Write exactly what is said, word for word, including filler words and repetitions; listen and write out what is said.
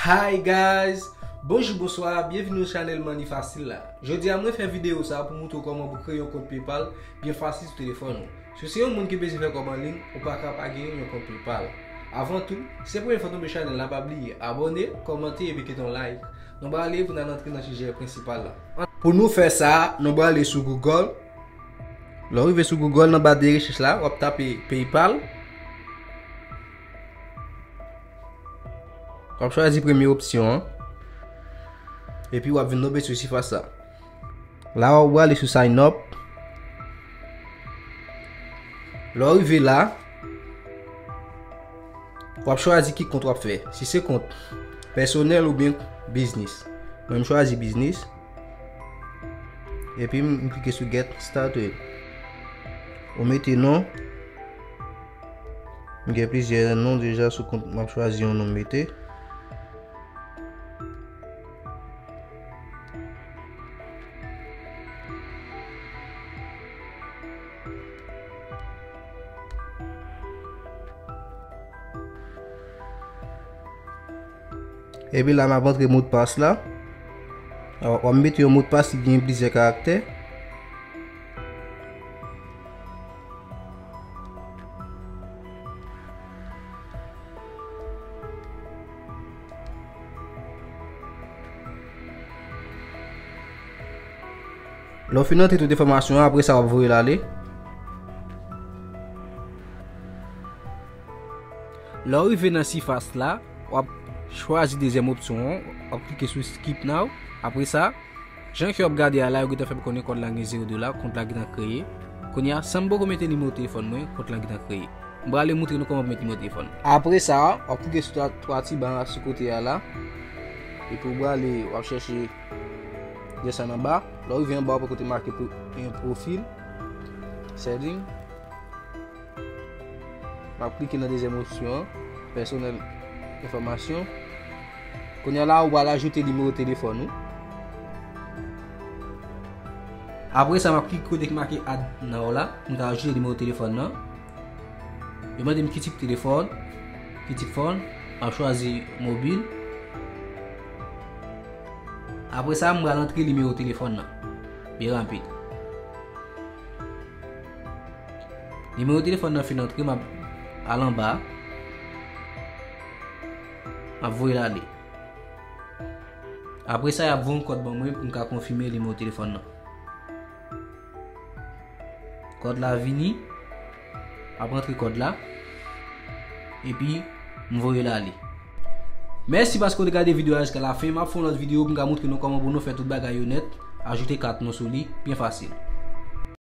Hi guys! Bonjou, bonswa, byenvini nan chanèl Money Facile la. Jodi a mwen fè videyo sa pou moutre w kòman pou kreye yon kont PayPal byen fasil sou telefòn ou. Si w se yon moun ki bezwen fè kòb an liy, ou pa ka pa gen yon kont PayPal. Avan tou, si se premye fwa w tonbe chanèl la, pa bliye abòne, kòmante epi kite yon like. Nou prale pou n al antre nan sijè prensipal la. Pou nou fè sa, nou prale sou Google. Lè w rive sou Google, nan ba de rechèch la, w ap tape PayPal. W ap chwazi premye opsyon an. Epi w ap vin tonbe sou sifas la. La a, w prale sou sign up. Lè w rive la, w ap chwazi ki kont w ap fè. Si se kont pèsonèl oubyen biznis. Mwen, m chwazi biznis. Epi m, m klike sou get started. Ou mete non. M gen plizyè non deja sou kont, m ap chwazi yon non m mete. Epi la, m ap antre modpas la. W ap mete yon modpas ki gen plizyè karaktè. Lè w fin antre tout enfòmasyon an, apre sa w ap voye l ale. Lè w rive nan sifas la, w ap chwazi dezyèm opsyon an, w ap klike sou skip now. Apre sa, jan ke w ap gade a la, yo gentan fè m konnen kont la gen zewo dola, kont la gentan kreye. Kounye a, san m poko mete nimewo telefòn mwen, kont la gentan kreye. M prale moutre nou kòman pou mete nimewo telefòn. Apre sa, w ap klike sou twa, twa ti ba sou kote a la. Epi w prale, w ap chèche desann anba. Lè w rive anba, w ap wè kote make pro-, pwofil, setting. M ap klike nan dezyèm opsyon an, pèsonèl enfòmasyon. Kounye a la, ou pral ajoute nimewo telefòn ou. Apre sa, m ap klike kote ki make add now la, pou m ka ajoute nimewo telefòn nan. Yo mande m ki tip telefòn, ki tip fòn, m ap chwazi mobil. Apre sa, m pral antre nimewo telefòn nan. Byen rapid. Nimewo telefòn nan fin antre, m ap al anba. M ap voye l ale. Apre sa, y ap voye yon kòd ban mwen pou m ka konfime nimewo telefòn nan. Kòd la vini. M ap rantre kòd la. Epi, m voye l ale. Mèsi paske w te gade videyo a jiska lafen. M ap fè yon lòt videyo pou m ka moutre nou kòman pou nou fè tout bagay yo nèt, ajoute kat nou sou li, byen fasil.